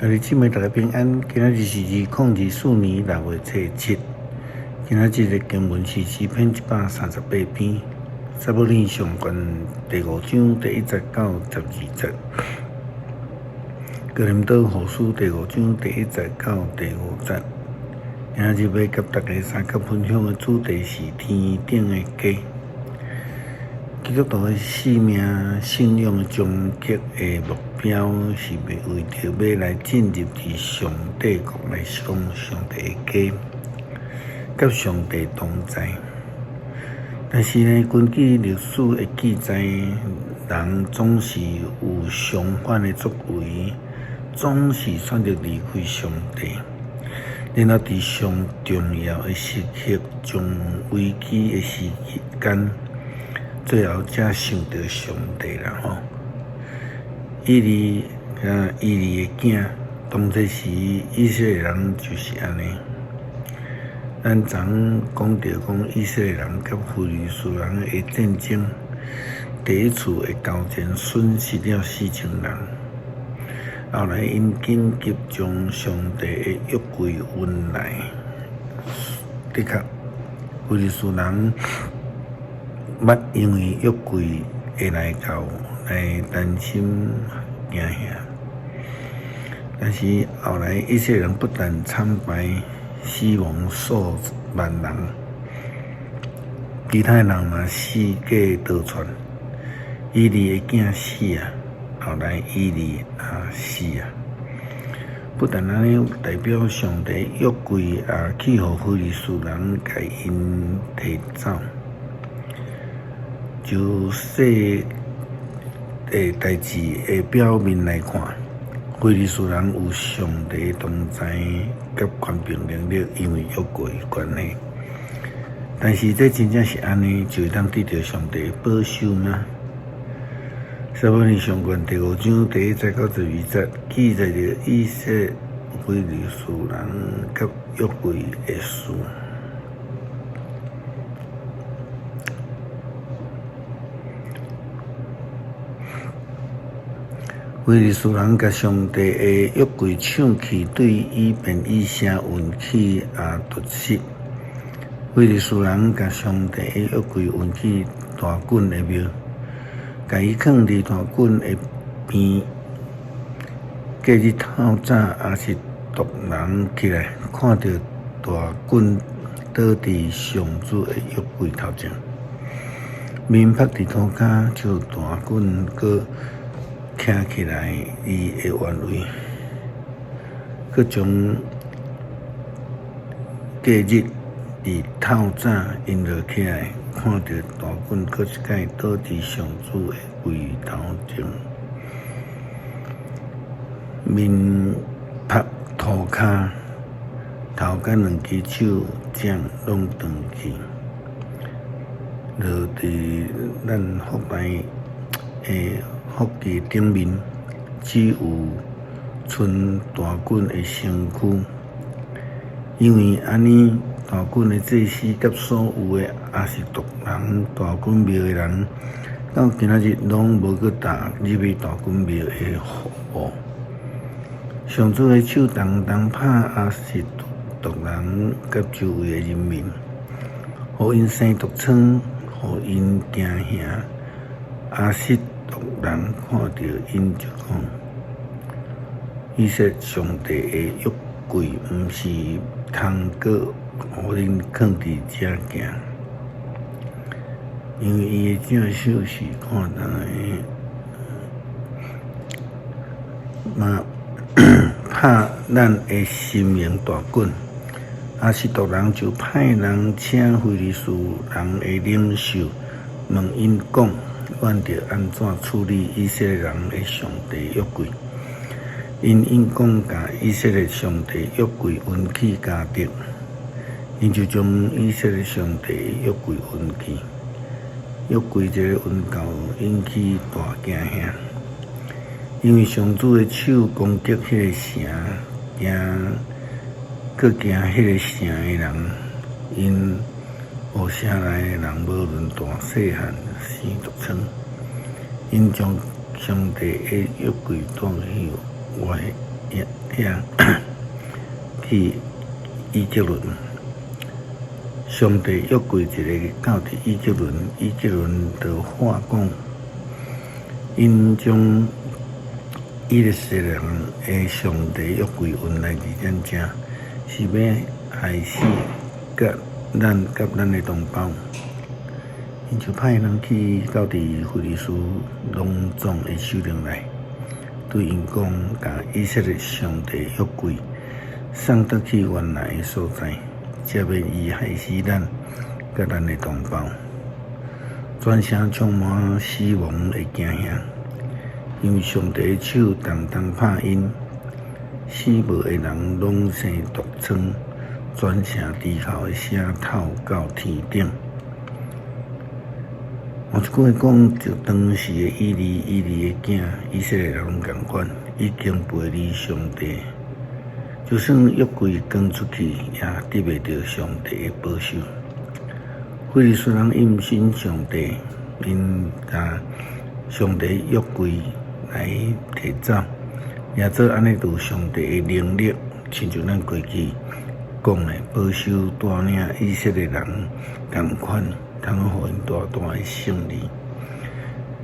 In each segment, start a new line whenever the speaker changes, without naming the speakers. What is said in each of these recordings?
兄弟姊妹大家平安，今仔日是2024年6月初7。今仔日的經文是詩篇138篇，撒母耳上卷第五章第一節到12節，哥林多後書第五章第一節到第五節。今仔日欲佮大家相佮分享的主題是天頂的家。基督徒的生命信仰的終極的目標，是為著欲來進入佇上帝國來講上帝的家，佮上帝同在。但是呢，根據歷史的記載，人總是有相反的作為，總是選擇離開上帝，然後佇上重要的時刻、上危機的時間，最後才想著上帝啦吼。以利佮以利的囝，當這時以色列人就是按呢。咱昨講著講以色列人佮非利士人的戰爭，第一次的交戰損失了4000人。後來𪜶緊急將上帝的約櫃運來，的確，非利士人捌因為約櫃會來到來擔心驚嚇，但是後來以色列人不但慘敗，死亡數萬人，其他的人嘛四界逃竄。以利的囝死啊，後來以利也死啊。不但按呢，代表上帝約櫃也去予非利士人共𪜶提走。就說的代誌的表面來看，非利士人有上帝同在佮權柄能力，因為約櫃關係。但是這真正是按呢，就會當得著上帝的保守嗎？撒母耳上卷第五章第一節到12節記載著以色列非利士人佮約櫃的事。非利士人共上帝的約櫃搶去，對以便以成運去亞達實。非利士人共上帝的約櫃運去大袞的廟，共伊囥佇大袞的邊。隔日透早，亞實突人起來，看著大袞倒佇上主的約櫃頭前，面伏佇塗跤，將大袞閣徛起來，伊的原位，閣將隔日佇透早，𪜶就起來，看著大袞閣一擺倒佇上主的櫃頭前，面伏塗跤，頭佮兩支手掌攏斷去，落佇咱福大的福旗頂面，只有賰大袞的身軀。因為按呢，大袞的祭司佮所有的亞實突人大袞廟的人，到今仔日攏無閣踏入去大袞廟的服務。上主的手重重拍亞實突人佮周圍的人民，予𪜶生毒瘡，予𪜶驚嚇。亞實突人看著𪜶就講：以色列上帝的約櫃毋是通閣予恁囥佇遮行，因為伊的正手是看當的，嘛拍咱的神明大袞。亞實突人就派人請非利士人的領袖問𪜶講：阮著按怎處理以色列人的上帝約櫃？𪜶應講共以色列上帝約櫃運去迦特，𪜶就將以色列上帝約櫃運去。約櫃這個運到，引起大驚嚇，因為上主的手攻擊彼个城，驚閣驚彼个城的人，𪜶予城內的人無論大細漢生毒瘡，𪜶將上帝的約櫃帶去外遐去以革倫。上帝約櫃一个到佇以革倫，以革倫就喊講，𪜶將以色列人的上帝約櫃運來佇咱遮，是欲害死佮咱佮咱的同胞。𪜶就派人去到佇非利士農總的首領來，對𪜶講，共以色列上帝約櫃送倒去原來的所在，才免伊害死咱佮咱的同胞。全城充滿死亡的驚嚇，因為上帝的手重重拍𪜶，死無的人攏生毒瘡，全城豬哭的聲透到天頂。換一句話講，就當時的以利，以利的囝以色列人攏仝款，已經背離上帝。就算約櫃扛出去，也得袂著上帝的保守。非利士人𪜶毋信上帝，𪜶共上帝約櫃來提走，也做按呢就有上帝的能力，親像咱過去講的，保守帶領以色列人仝款，通予𪜶大大的勝利。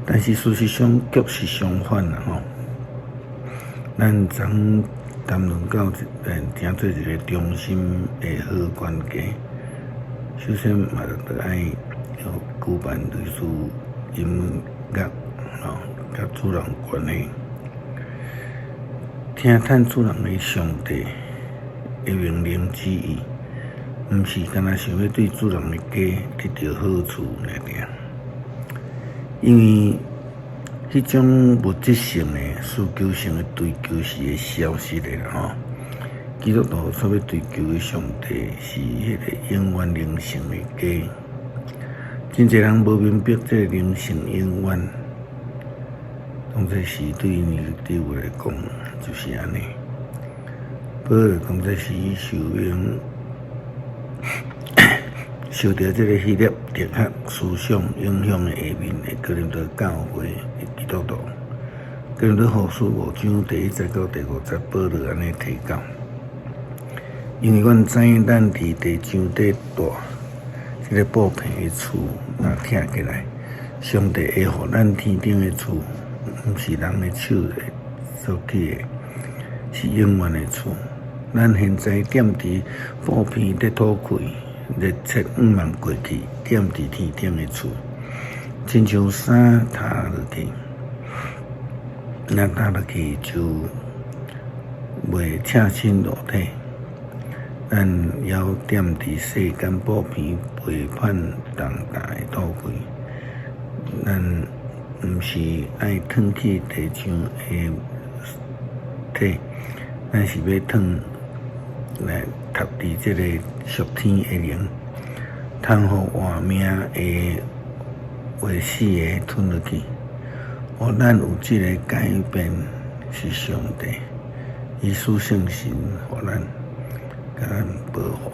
但是事實上卻是相反啦吼。咱昨談論到成做一个忠心的好管家，首先嘛著愛有舉辦類似音樂吼，佮主人關係，聽趁主人的上帝的命令旨意，毋是干焦想欲對主人的家得著好處爾爾。因為彼種物質性的需求性的追求是會消失的啦吼。基督徒所欲追求的上帝是彼个永遠靈性的家。真濟人無明白這个靈性永遠，當作是對𪜶的地位來講就是按呢。保羅當作是受命受著這个希臘哲學思想影響的下面的哥林多教會的基督徒，哥林多後書五章第一節到第五節，保羅按呢提到，因為阮知咱佇地上底住這个布棚的厝，若拆起來，上帝會予咱天頂的厝，毋是人的手會做起的，是永遠的厝。咱現在踮佇布棚咧吐氣，熱切向望過去，踮佇天頂的厝，親像衫塌落去，若塌落去就袂赤身露體。咱猶踮佇世間布棚陪伴重擔的吐氣，咱毋是愛褪去地上的體，咱是欲褪來貼佇這个屬天的靈，通予活命的活死的吞落去。予咱有這个改變是上帝，伊賜聖神予咱，共咱保護。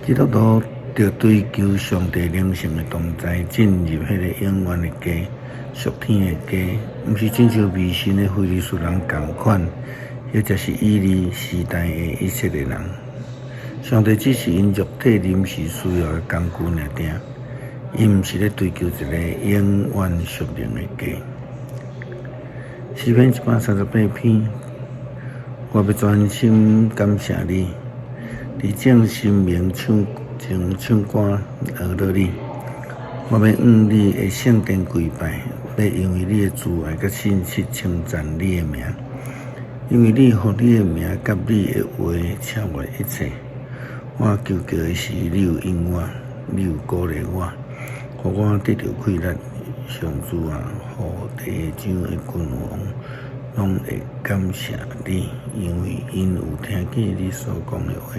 基督徒著追求上帝靈性的同在，進入彼个永遠的家，屬天的家，毋是親像迷信的非利士人仝款，或者是以利時代的以色列人。上帝只是𪜶肉體臨時需要的工具爾爾，伊毋是咧追求一个永遠屬靈的家。詩篇138篇，我欲專心感謝你，佇眾神明唱前唱歌學樂你。我欲向你的聖殿跪拜，欲因為你的慈愛佮信實稱讚你的名，因為你予你的名佮你的話超越一切。我求告的時，你有應我，你有鼓勵我，予我得著氣力。上主啊，予地上的君王攏會感謝你，因為𪜶有聽見你所講的話。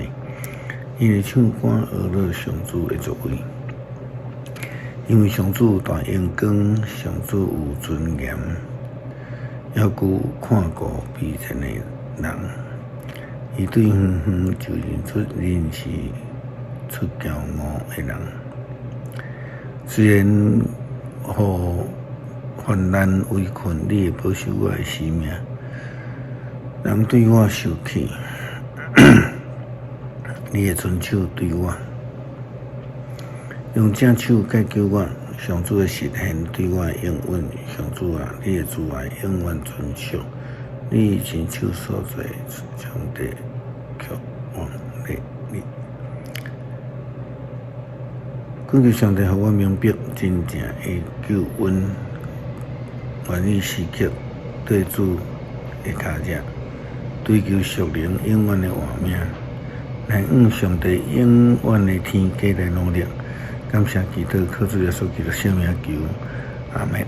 𪜶會唱歌學樂上主的作為，因為上主有大榮光，上主有尊嚴，猶閣有看顧卑賤的人。伊對遠遠就認出恁是出驕傲的人。雖然予患難圍困，你會保守我的生命。人對我受氣，你會伸手對我，用正手解救我。上主會實現對我的應允，上主啊，你的慈愛永遠存續。你親手所造的，上帝卻忘了你。懇求上帝予我明白真正的救恩，願意時刻綴主的跤跡，追求屬靈永遠的活命，來向上帝永遠的天家來努力。感謝基督，靠主耶穌基督聖名求，阿們。